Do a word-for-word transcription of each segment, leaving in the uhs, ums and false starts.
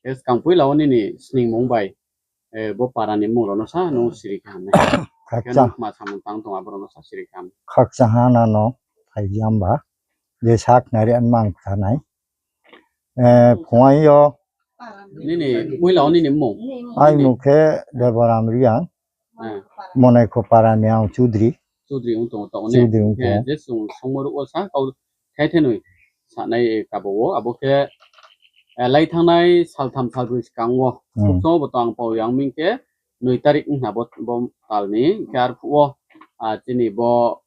Khe skang poila wo nini sningmung bai, eh, bo para ni mmung rao no sa nung siri khe ham nai. Khe khakchang, nung kma samung tang tong abo rao no sa siri khe ham. Khakchang ha nano phai jamba. Je sak nari an mang kha nai. Eh, phuaing yo. Nini, poila wo nini mmung? Ai mmung khe Deboram Reang. Eh. Monaikho para ni ang Chudri. Chudri ong tong, tong ne. Chudri ong tong. Eh, je sung songmo ruh wo sa kau thai thai noi sanai kabo wo, abo khe, eh, lai thanngnai saltham salbroi skang wo. Hmm. Sokchong bo tang pau yang ming khe, noi tarik wngna bo, bo tal ni, khe arphuh wo, ah, chini bo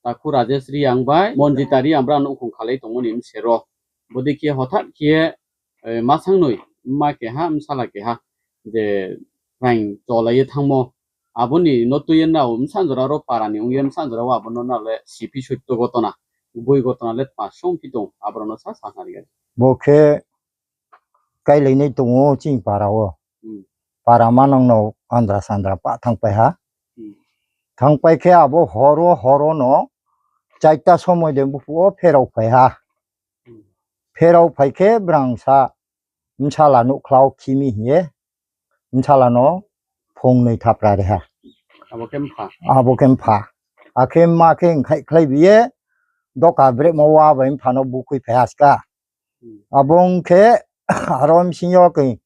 Takhu Rajesh Reang bai Monjita Reang brao nouhkhong khalai tongmo ni bsero. Bodei khe hothat khe, eh, masang noi, mma keha, bsala keha, je raing cholai ye thanngmo. Abo ni no tui ye nrao bsa jora ro para ni ong ye bsa jora wo abo no nrao le siphi soitto gotona, boi gotona le tma songphi tong, abo rao no sa sa nari gari. Bo khe kailai nai tong ou chini para wo. Hmm. Para manang no andra sandra pa thanngpai ha. Hmm. Thanngpai khe abo hor wo, hor wo no chaita somoi de buphuh wo pherao phai ha. Hmm. Pherao phai khe brang sa bsala nouhkhla wo khimi hing ye bsala no phung noi thapra ri ha. Abo khe mpha. Abo khe mpha. Akhe mma khe nkhaihkhlai bi ye doka brehmo wa bai mpha no bukhui phai ha ska. Hmm. Abo ong khe aro bsing yo khe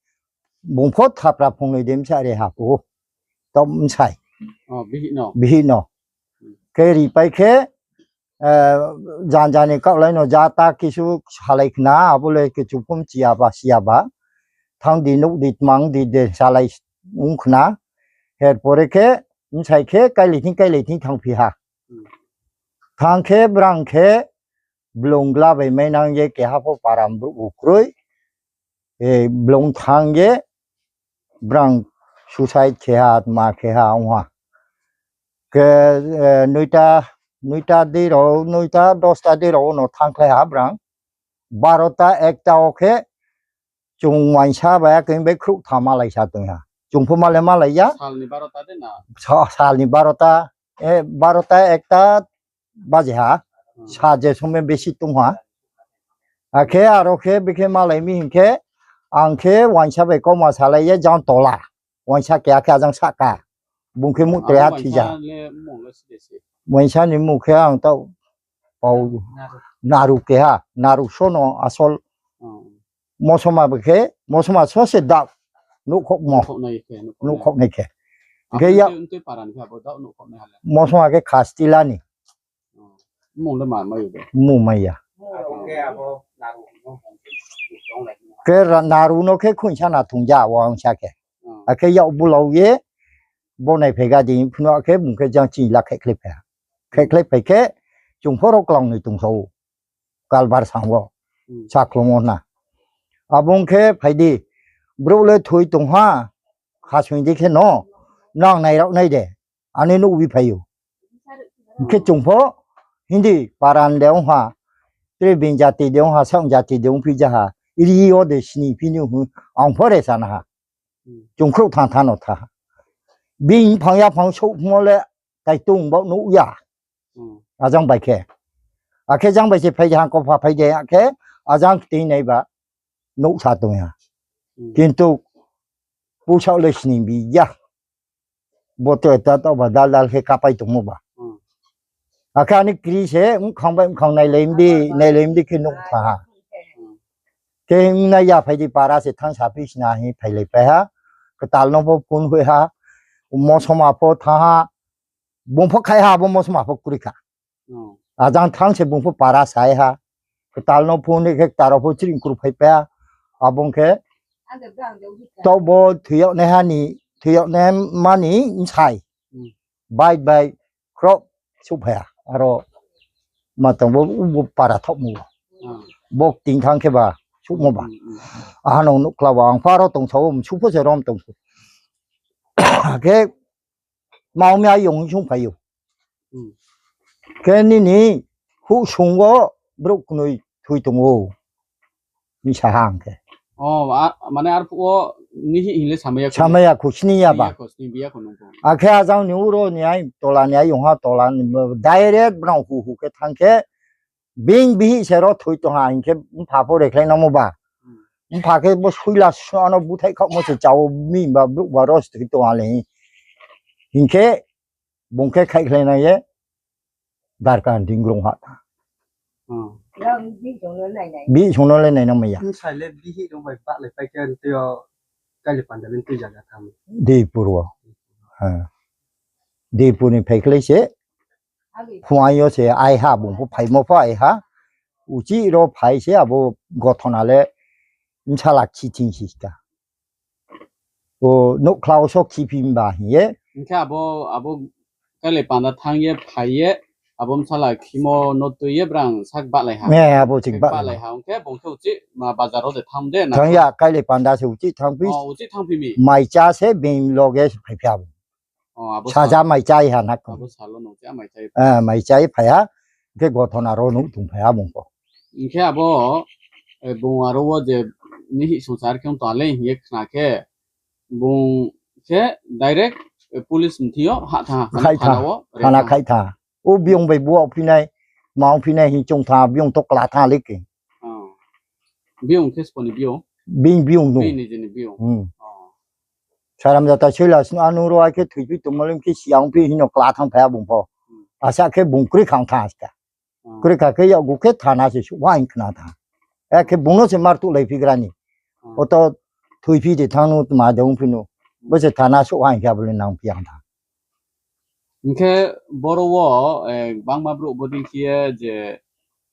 bung pho thapra phung noi de bsa ri ha phu. Tao bsai. Oh, bihih no. Bihih no. Hmm. Khe ripai khe, eh, janja ni kaohlai no jata kisu salai khna, abo le kisu phum chiya ba, siya ba. Thanng di, nuh di, tmang di, de salai ong khna. Her pore khe, bsai khe, kailai thing, kailai thing thanngphi ha. Hmm. Thanng khe, brang khe, blung gla bai mainang ye keha pho para brouh bu kroi. Eh, blung thanng ye brang suicide khe ha, tma khe ha ong ha. Khe, eh, noita, noita dei rao, noita dosta dei rao no thanngkhlai ha brang. Barota, ekta wo khe chung uaingsa bai akhe bai khrouh tha malai sa tong ha. Chung pho malai malai ya. Sal ni barota de na? Sa-, sal ni barota, eh, barota ekta baje ha. Hmm. Sa je somoi besi tong ha. Akhe aro khe bikhe malai mi hing khe, ang khe uaingsa bai kauma salai ye jang tola. Uaingsa keha khe ajang sahka. Bung khe muh tre ha thija. Uaingsa ni mmung khe ang tao pau Naru keha, Naru so no asol. Mosoma bai khe, mosoma so se daoh. Nouhkhouh nai khe. Khe ya, mosoma khe Khastila ni. Mmung mai ya. Khe ra-, Naru no khe khoinsa na thungja wo ang sa khe. Akhe yak bulao ye, bo nai phai ga di phnuh khe bung khe jang chini la khaihkhlai phai ha. Khaihkhlai phai khe, chung pho ro klang noi tong sa ou. Kalbar sang wo, sakhlung wo na. Abo ong khe phai di, brouh le thoi tong ha, khasoing di khe no, nang nai rao nai de, ani nouh bi phai ou. Hing khe chung pho, Hindi, paran de ong ha, tre being jati de ong ha, saong jati de ongphi ja ha, ri yo de sini phi ni hing, ang pho re sana ha. Chung khrouh thang thang no tha ha. Being phang ya phang souh mo le, tai tong baoh nuh ya. Ajang bai khe. Akhe jang bai se phai de hang kopha phai de akhe, ajang kti nai ba, nouh sa tong ya. Kintu, pusaoh le sning bi ya. Bo to ta tao ba dal dal khe kapai tongmo ba. Akhe ani kri se, mkhang bai mkhang nailai mdi, nailai mdi khe nouh tha ha. Khe ong nai ya phai di para se thang sa phi sna hing phailai pai ha. Ktal no pho phone hoi ha. Mosoma pho tha ha. Bung pho khai ha, bo mosoma pho kroi kha. Ajang thang se bung pho para sai ha. Ktal no phone ni khe ktal rao pho chring kru phai pai ha. Abo ong khe tao bo thoi yag nai ha ni, thoi yag nai mani bsai. Bai bai khrouh souhphai ha. Aro ma tong bo, bo para thaohmo. Bo kting thang khe ba, souhmo ba. Aha no nuhkla ba, ang pha aro tong sa ou, msu pho se rom tong sa ou. Khe ma ong mi ayong sungphai ou. Khe nini huh sung wo brouh knoi thoi tong ou. Ni sa ha ang khe. Mane arphuh wo ni hih hing le samai ya kho. Samai ya kho, sini ya ba. Akhe ajang ni uro ni ai, tola ni ayong ha, tola ni direct brao hu hu khe thang khe, being bihih se ro thoi tong ha hing khe mpha pho rekhlai nangmo ba. Mpha khe bo soila sno ano búthaih khaohmo se chao mi ba brouh ba ros thoi tong ha le hing. Hing khe bung khe khaihkhlai nai ye darkar dingrung ha tha. Bihih song no le naina mai ya. Bsai le bihih rong bai bahlai pai khe tei o Kailipanda le tui zaga tham. Dipur wo. Dipur ni phaikhlai se. Phuaing yo se ai ha, bung pho phaimo pho ai ha. Uchih ro phai se abo gothona le bsala khi thing si ka. O nouhkhla wo so khiphi mba hing ye. Hing khe abo, abo Kailipanda thanng ye phai ye, abo bsala khimo no tui ye brang sak bahlai ha. Abo ching bahlai ha. Ong khe bung khe uchih ma bazar wo de thanng de na? Thanng ya, Kailipanda se uchih thanngphi. Uchih thanngphi mi. Maicha se being loge se phaiphi abo. Saja maichai ha na khe. Maichai phai ha, hing khe gothona ro nuh tongphai ha bung pho. Hing khe abo, bung aro wo je nihih songchar khe ong tong ha le hing ye khna khe, bung khe direct police mthing yo hah tha, thana wo, thana khaih tha. O biyong bai buaoh phinai, ma ong phinai hing choung tha, biyong to kla tha le khe. Biyong khe sbo ni biyong? Bini biyong no. Saram jata soila sno ano ro ai khe thoiphi tongmo le khe siya ongphi hing no kla thanngphai ha bung pho. Asa khe bung kroi khang tha ska. Kroi kha khe yakgu khe thana se suh ha hing khna tha. Akhe bung no se mar tuhlai phigra ni. Oto thoiphi de thanng no tma de ongphi no. Bo se thana suh ha hing khe abo le nangphi ang tha. Hing khe boro wo, bangma brouh bodei khe ye je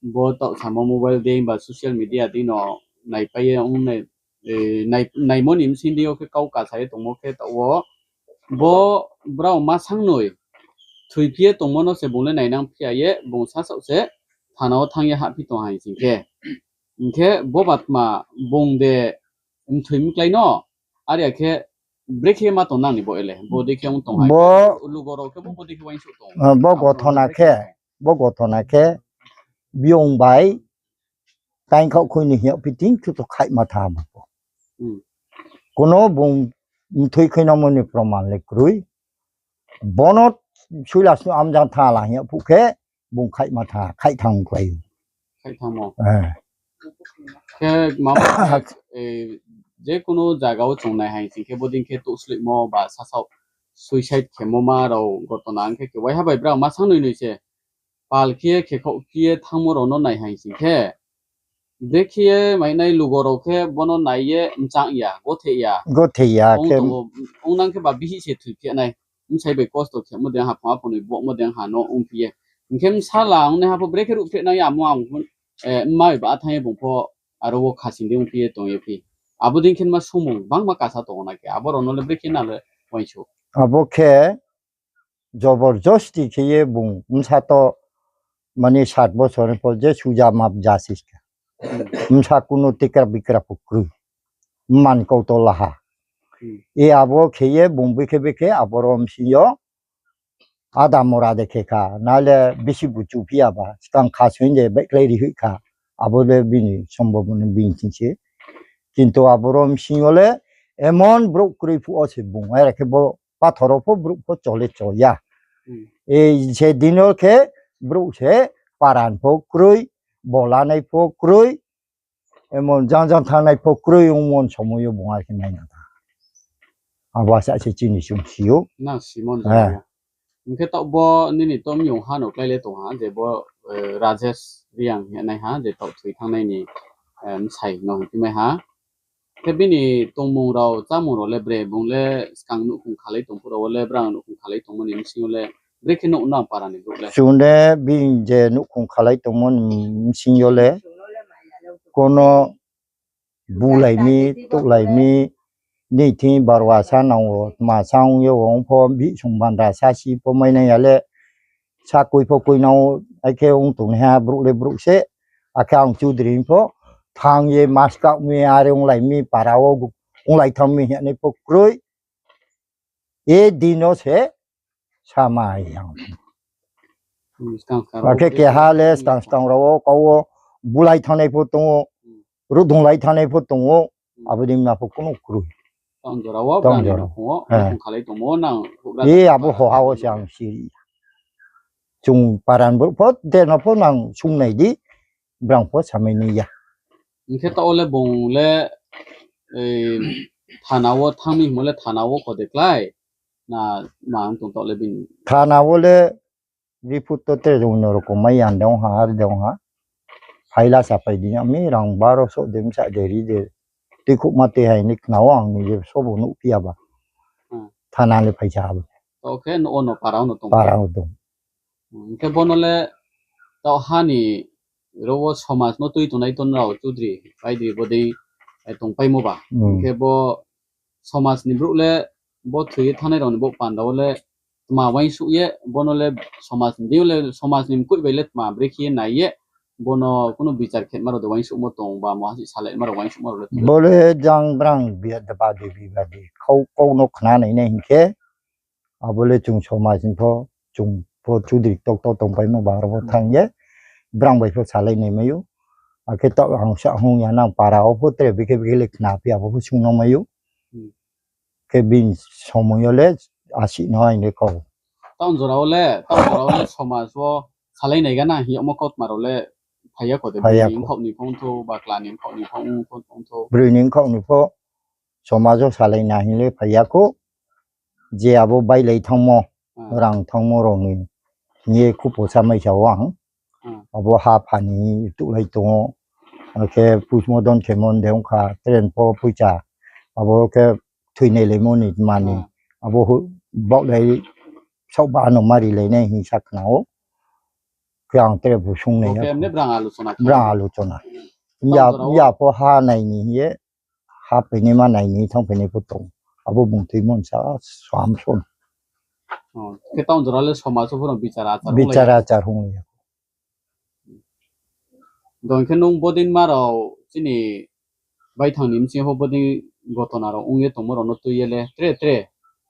bo taoh samo mobile dei ba social media dei no naipai ye ong, naimo ni bsing dei yo khe kau kasa ye tongmo khe taoh wo bo brao ma sangnoi thoiphi ye tongmo no se bung le nainang phi ya ye bung sasaoh se thana wo thanng ye hahphi tong ha hing sing khe. Hing khe bo batma bung de mthoi mklái no, are ya khe brekhe ma tong nang ni bo ele, bodei khe ong tong ha. Lugo rao khe bo bodei khe uaingsouh tong. Bo gothona khe, bo gothona khe, biyong bai, taingkhaoh khui ni hing yagphi ting khe to khaihma tha bo. Kuno bung mthoi khuinangmo ni proman le kroi. Bono soila sno amjang tha la hing yagphuh khe, bung khaihma tha, khaih thanng klái ou. Khaih thanngmo. Khe ma, je kuno zaga wo chung nai hai sing khe bodei khe touhsloihmo ba sasaoh suicide khemo ma rao gothona ong khe khe waiha bai brao ma sangnoi noi se pal khe ye khekhaoh khe ye thanngmo rao no nai hai sing khe, brekhe ye mainai lugo rao khe bono nai ye mchang ya, gothe ya. Gothe ya khe. Ong nang khe ba bihih se thoiphi nai. Bsai bai kosto khemo dei ha, phung aphung noi bohmo dei ha no ongphi ye. Hing khe bsala ongnaiha pho brekhe ruhphreh nai ya, amo ang, mma bai ba thanng ye bung pho aro wo khasing dei ongphi ye tong ye phi. Abo dei khe ma sumung bangma kasa tong na khe, abo rao no le brekhe na le uaingsouh. Abo khe jobor josti khe ye bung bsa to, mani sat bosor ni pho je suja map ja si khe. Bsa kuno tikra bikra pho kroi. Mman kau to laha. E abo khe ye bung bikhe bikhe aboro bsing yo ada mora de khe kha, na le bisi buchu phi ya ba, skang kha soing de baihkhlai ri hoih kha, abo le bini sombhob no bini thing se. Kintu aboro bsing yo le emon brouh kroi phuh wo se bung, are khe bo pathor wo pho brouh pho cho le cho ya. E se din yo khe brouh se paran pho kroi, bolanai pho kroi, emon jang jang thanngnai pho kroi ongmo ni somoi yo bung are khe naina tha. Abo asa se chini chung si ou. Hing khe taoh bo nini to miyong ha no klái le tong ha, je bo, Rajesh Reang hingnaiha, je taoh thoi thanngnai ni, bsai no hingphi mai ha. Khe bini tongmung rao, chámung rao le bre, bung le skang nouhkhong khalai tong phuh rao wo le, brang nouhkhong khalai tongmo ni bsing yo le, brekhe nouh nang para ni brouh le? Chung le bini je nouhkhong khalai tongmo ni bsing yo le, kono bulai mi, touhlai mi, ni thing barwa sa nang wo, tma sa ong ye ong pho, bihsong bandra sa si pho mai nai ya le, sa koi pho koi nang wo, akhe ong tongnaiha brouh le brouh se, akhe ang chudri pho, thanng ye maska mi are onglai mi, para wo onglai thanng mi hingnai pho kroi. E din no se samai yang. Akhe keha le skang skang rao wo kau wo bulai thanngnai pho tong ou, rudunglai thanngnai pho tong ou, abo din ma pho kuno kroi. E abo hoha wo se ang siri. Chung paran brouh pho, de no pho nang sungnai di, brang pho samai ni ya. Hing khe taoh wo le bung le eh, thana wo thanng mi hingmo le thana wo kho de klái. Na, ma ang tong taoh le bini. Thana wo le report to tre jong no rokom mai yang dong ha, ar dong ha. Phaila sa phai di, ami rang baro so de msa de ri de. Tui khouh ma tui hai ni khna wo ang ni je so bo nuh phi ya ba. Hmm. Thana le phai sa ha bo. To khe no ono para ono tong. Para ono tong. Hmm, khe bono le taoh ha ni ro wo somaj no tui tongnai to nrao chudri, paidri bodei, eh, tongpaimo ba. Hmm. Khe bo somaj ni brouh le bo thoi ye thanngnai rao ni bo panda wo le tma uaingsouh ye, bono le somaj ni deing yo le, somaj ni mkoih bai le tma brekhe ye nai ye, bono kuno bichar khetma rao de uaingsouhmo tong ba, mo hasi salaima rao uaingsouhma rao le tong. Bo le jang brang biyadi badi bibadi khau kau no khna nai nai hing khe, abo le chung somaj ni pho, chung pho chudri ktok to tongpaimo ba aro pho thanng ye, brang bai pho salai nai mai ou. Akhe taoh ang sa hung ya nang para wo pho tre bikhe bikhe le khna phi abo pho sung no mai ou. Hmm. Khe bini somoi yo le asi no aini kau. Taoh jora wo le, taoh jora wo le somaj wo salai nai gana hing yagmo kautma rao le phai ya kho de, phai ya kho. Broi ni mkhaoh ni phong thou, bakla ni mkhaoh ni phong thou. Broi ni mkhaoh ni pho somaj wo salai na hing le phai ya kho. Je abo bailai thanngmo, hmm, rang thanngmo rao ni hing ye khupo sa mai sa ou ang. Hmm. Abo ha pha ni tuhlai tong ou. Akhe postmortem khemo de ong kha, train pho poicha. Abo khe thoinailaimo ni mani. Hmm. Abo hu-, baohlai saohba no marilai nai hing sa khna ou. Khe ang tre bu sung nai ya. Bo khe emne brang alochona khe. Brang alochona. Taoh ya, jora wo ya pho ha nai ni hing ye, ha phainaima nai ni thanngphainai pho tong. Abo bung thoimo ni sa sam son. Oh, khe taoh jora le somaj wo pho no bichar achar hung lai ya. Bichar achar hung lai ya. Dong khe nung bodei ma rao chini baithang ni bsing yo pho bodei gotona rao ong ye tongmo rao no tui ye le tre tre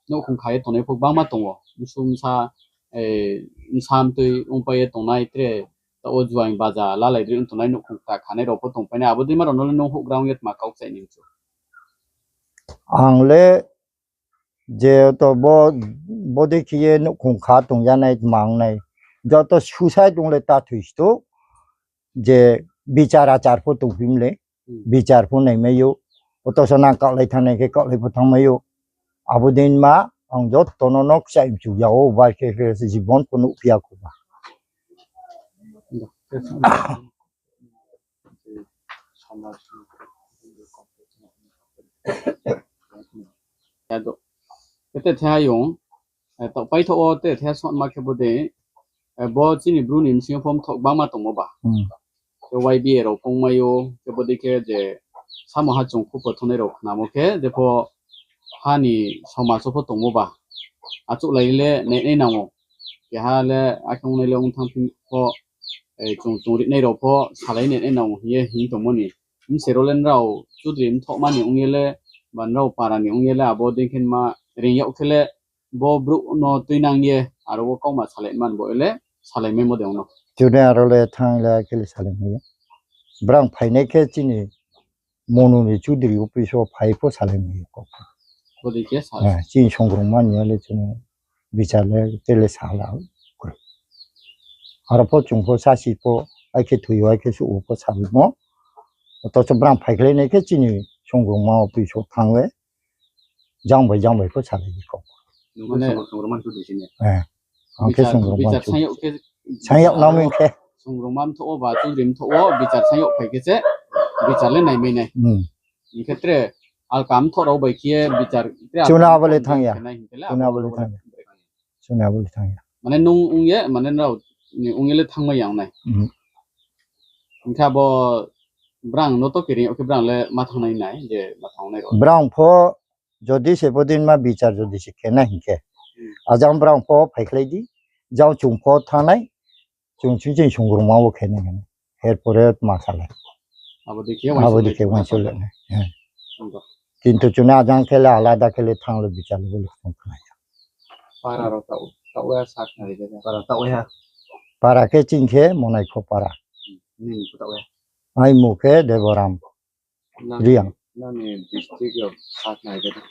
nouhkhong kha ye tongnai pho gbangma tong ou. Bsu bsa, eh, bsa mtui ongpai ye tongnai tre, taoh wo juaing baja lalai dri ong tongnai nouhkhong kta khanai rao pho tongpai nai. Abo dei ma rao no le nung houhgra ong ye tma kau kchaih ni mchu? Ang le je to bo, bodei khe ye nouhkhong kha tong ya nai tma ong nai. Joto suicide ong le ta thoi sto. Je bichar achar pho tongphi mle. Hmm. Bichar pho naimai ou. Oto so nang kaohlai thanngnai khe kaohlai pho thanngmai ou. Abo dei ma ang joto no no kchaih mchu ya ou, bai khe khe jibon pho nuhphi ya kho ba. Kete thayong, eh, taoh paithoh wo te thaya sotma khe bodei, eh, bo chini Bru ni bsing yo pho mthoh gbangma tongmo ba. Hmm. Khe Y B A rao kongmai ou, khe bodei khe je samo ha chung khupo thongnai rao khnamo khe, jepho ha ni somaj wo pho tongmo ba. Achouhlai le nainai nang ou. Keha le akhe ongnai le ong thanngphi pho, eh, chung chung rinai rao pho salai nainai nang ou hing ye hing tongmo ni. Bse rao le nrao chudri mthohma ni ong ye le, ba nrao para ni ong ye le, abo dei khe ma reing yag khe le, bo brouh no tuinang ye, aro wo kauma salai man bo le, salai maimo de ong no. Chudri aro le thanng le khe le salai mai ya. Brang phainai khe chini Monu ni chudri office wo phai pho salai mai ya kau. Bodei khe sa. Eh, chini songrongma ni ya le chini bichar le te le sala. Aro pho chung pho sasi pho, ai khe thoi ou, ai khe suh ou pho salai mo. Oto so brang phaikhlai nai khe chini songrongma office wo thanng le. Jang bai jang bai pho salai di kau. Mane, eh, ang khe bichar, songrongma bichar chu. Sang yag khe, sang yag nang mi khe. Songrongma mthoh wo ba chudri mthoh wo bichar sang yag phai khe se, bichar le naimai nai. Hmm. Hing khe tre alka mthoh rao bai khe bichar tre chuna alka bo le mthoh thanng ya. Khe nai hing khe le chuna abo bo le thanng ya. Chuna bo le thanng ya. Mane nung ong ye, mane nrao ni ong ye le thanngmai yang nai. Hmm. Hing khe abo brang no to kering yag khe brang le ma thanng nai nai, je ma thanng nai rao. Brang pho Jodi se bodei ma bichar jodi se khe nai hing khe, hmm, ajang brang pho phaikhlai di, jang chung pho thanng nai, chung ching ching songrongma wo khe nai hing. Her pore ma salai. Abo dei khe uaingsouh le nai. Kintu chung ni ajang khe le alada khe le thanng le bichar le bo le tong khna ya. Para rao taoh, taoh ya sa khna ri de. Para taoh ya. Para khe ching khe Monaikho para. Hmm, nini pho taoh ya. Ai mu khe Deboram. Nang, Riang. Nang ni district yo sa khna ri de.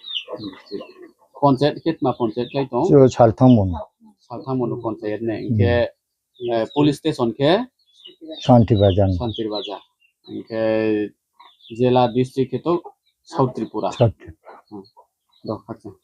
Panchayat khe tma panchayat khe tong? Salthangmon. Salthangmon panchayat ne. Hmm. Hing khe, eh, police station khe? Santir Bazar. Santir Bazar. Hing khe zela district khe to? South Tripura. South Tripura. Hmm. Do, khakchang.